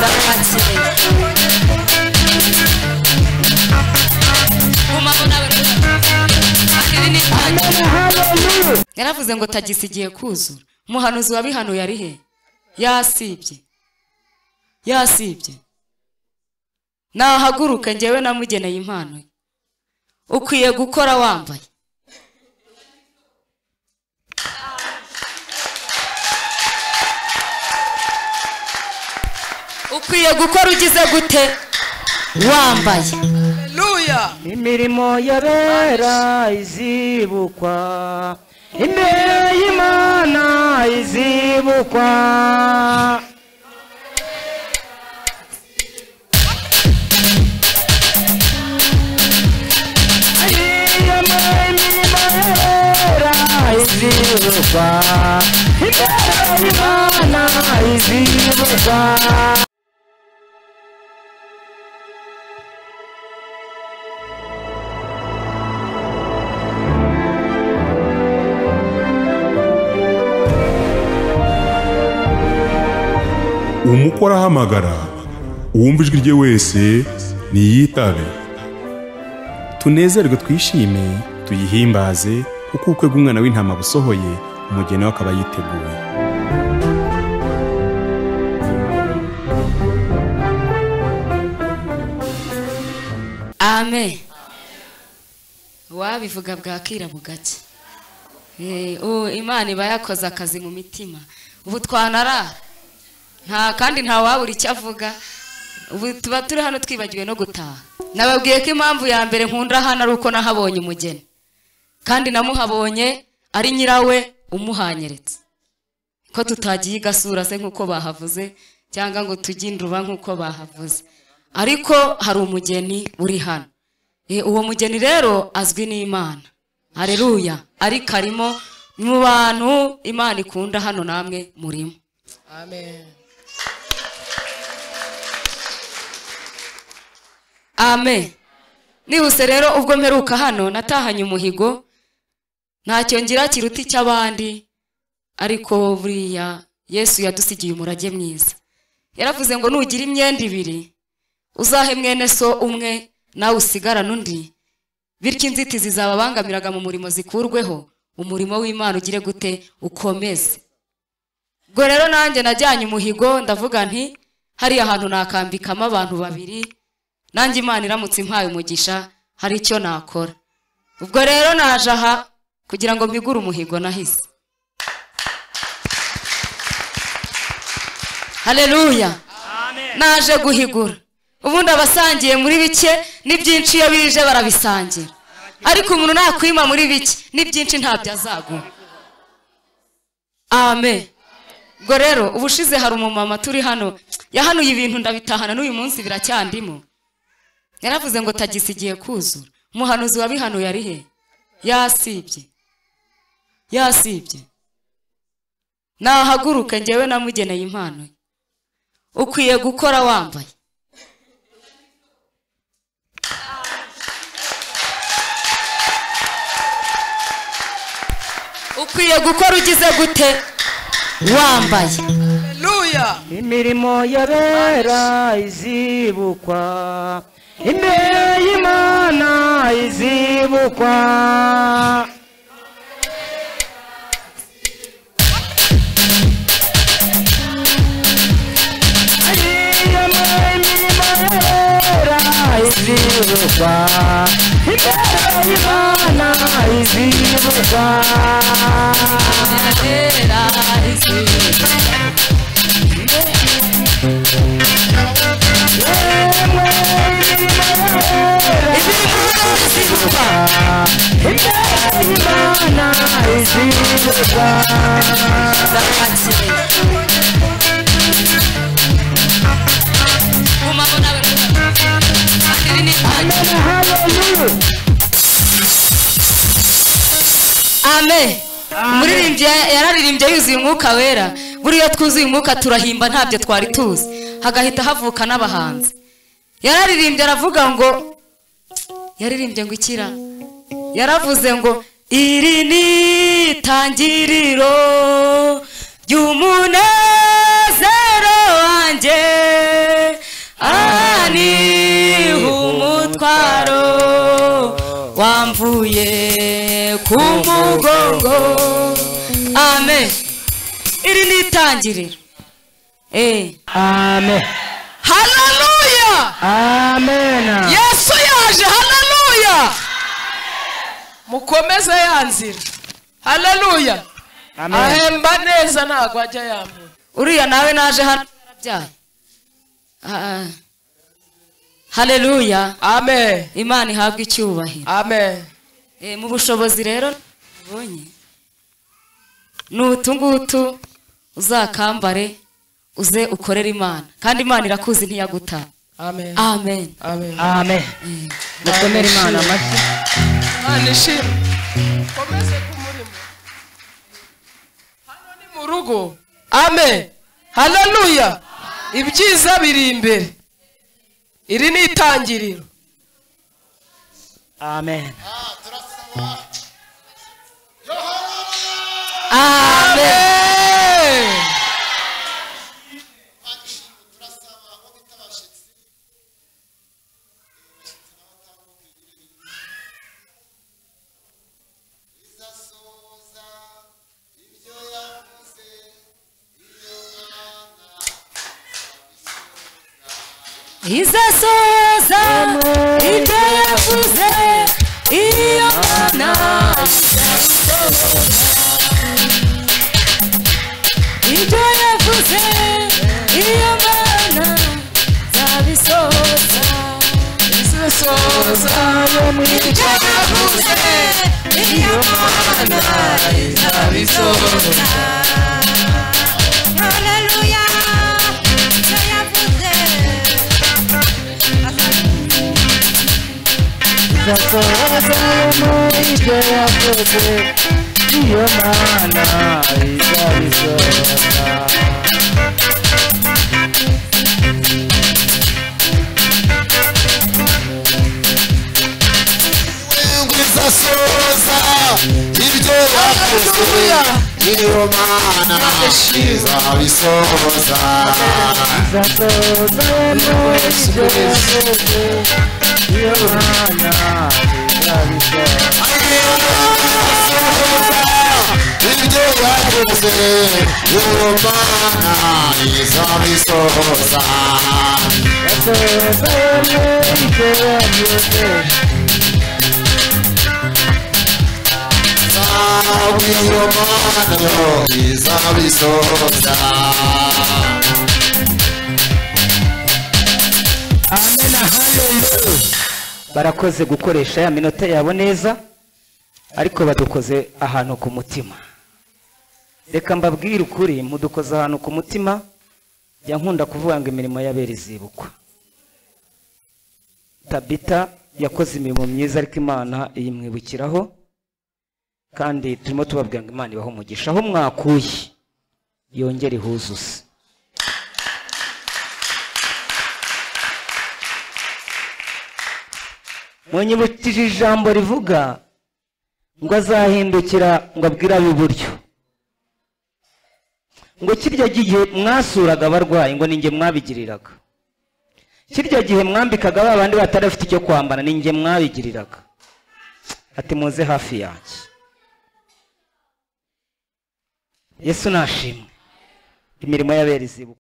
Ndabakiriye. Yaravuze ngo tagisi igiye kuzura. Umuhanuzi wabihanuye ari he? Yasibye. Yasibye. Nahaguruke njyewe namugeneye impano. Ukwiye gukora wambaye. Ukwiye gukora ugize gute? Wambaye. Haleluya. Imirimo yabera izibukwa, imbere y'Imana izibukwa. Imirimo yabera izibukwa, imbere y'Imana izibukwa. Umukora ahamagara, uwumva ijwi rye wese niyitabe. Tunezerwe twishime, tuyihimbaze, kuko ubukwe bw'umwana w'intama busohoye, umugeni we akaba yiteguye. Amen. Wabivuga bwakira bugake. Imana iba yakoze akazi mu mitima. Ubu twanara nta kandi nta wabura icyo avuga. Ubu tuba turi hano twibagiwe no gutaha. Nababwiye ko impamvu ya mbere nkunda hano ari uko nahabonye umugeni, kandi namuhabonye ari nyirawe umuhanyeretse. Ko tutagiye igasura se nkuko bahavuze, cyangwa ngo tujye induba nkuko bahavuze, ariko hari umugeni uri hano. Uwo mugeni rero azwi n'Imana. Haleluya. Ariko arimo mu bantu Imana ikunda hano, namwe murimo. Amen. Amen. Nihuse rero ubwo mperuka hano natahanye umuhigo, ntacyo ngira kiruta icy'abandi, ariko buriya Yesu yadusigiye umurage mwiza. Yaravuze ngo nugira imyenda ibiri uzahe mwene so umwe nawe usigarana undi, bityo inzitizi zababangamiraga mu murimo zikurweho, umurimo w'Imana ugire gute? Ukomeze. Ubwo rero nanjye najyanye umuhigo, ndavuga nti hariya hantu nakambikamo abantu babiri, nanjye Imana iramutse impaye umugisha hari icyo nakora. Ubwo rero naje aha kugira ngo mpigure umuhigo nahise. Haleluya. Naje guhigura. Ubundi abasangiye muri bike n'ibyinshi iyo bije barabisangira, ariko umuntu nakwima muri bike n'ibyinshi ntabyo azaguha. Amen. Ubwo rero ubushize hari umumama turi hano yahanuye ibintu ndabitahana n'uyu munsi biracyandimo. Yaravuze ngo tagisi igiye kuzura. Umuhanuzi wabihanuye ari he? Yasibye. Yasibye. Nahaguruke njyewe namugeneye impano. Ukwiye gukora wambaye. Ukwiye gukora ugize gute? Wambaye. Haleluya. Imirimo yabera izibukwa, imbere y'Imana izibukwa. Imirimo yabera izibukwa, imbere y'Imana izibukwa. Yabera izibukwa. Amen. Umuririmbyi yararirimbye yuzuye umwuka wera. Buriya twuzuye umwuka turahimba ntabyo twari tuzi, hagahita havuka n'abahanzi. Yararirimbye aravuga ngo, yaririmbye ngo ikira, yaravuze ngo iri ni itangiriro ry'umunezero wanjye. Yamvuye ku mugongo. Amen. Iri ni itangiriro. Amen. Haleluya. Amen. Yesu yaje. Haleluya. Mukomeze ya nzira. Haleluya. Ahemba neza ntago ajya yambura. Uriya nawe naje hano yarabyaye. Haleluya. Amen. Imana ihabwe icyubahiro. Amen. Mu bushobozi rero ubonye nutu ngutu uzakambare uze ukorera Imana, kandi Imana irakuzi ntiyaguta. Amen. Amen. Amen. Amen. Mukomere Imana amashyi. Imana ishimwe. Komeze ku murimo. Hano ni mu rugo. Amen. Haleluya. Ibyiza biri imbere. Iri ni itangiriro. Amen. Amen. Izasoza ibyo yavuze iyo Mana, ibyo yavuze iyo Mana zabisoza. Izasoza ibyo yavuze iyo Mana izabisoza. Haleluya. Ibyo yavuze izasoza ibyo yavuze iyo Mana izabisoza. Izasoza ibyo yavuze iyo Mana izabisoza. Izasoza ibyo yavuze iyo Mana izabisoza. Ibyo yavuze iyo Mana izabisoza. Izasoza ibyo yavuze. Iyo Mana izabisoza. Amen. Haleluya. Barakoze gukoresha ya minota yabo neza, ariko badukoze ahantu ku mutima. Reka mbabwire ukuri, mudukoze ahantu ku mutima. Jya nkunda kuvuga ngo imirimo y'abera izibukwa. Tabita yakoze imirimo myiza, ariko Imana iyimwibukiraho, kandi turimo tubabwira ngo Imana ibahe umugisha aho mwakuye yongere ihuzuze. Munyibukije ijambo rivuga ngo azahindukira ngo abwire ab'iburyo ngo kirya gihe mwasuraga abarwayi ngo ninjye mwabigiriraga, kirya gihe mwambikaga ba bandi batari bafite icyo kwambara ninjye mwabigiriraga. Ati muze hafi yanjye. Yesu nashimwe. Imirimo y'abera izibukwa.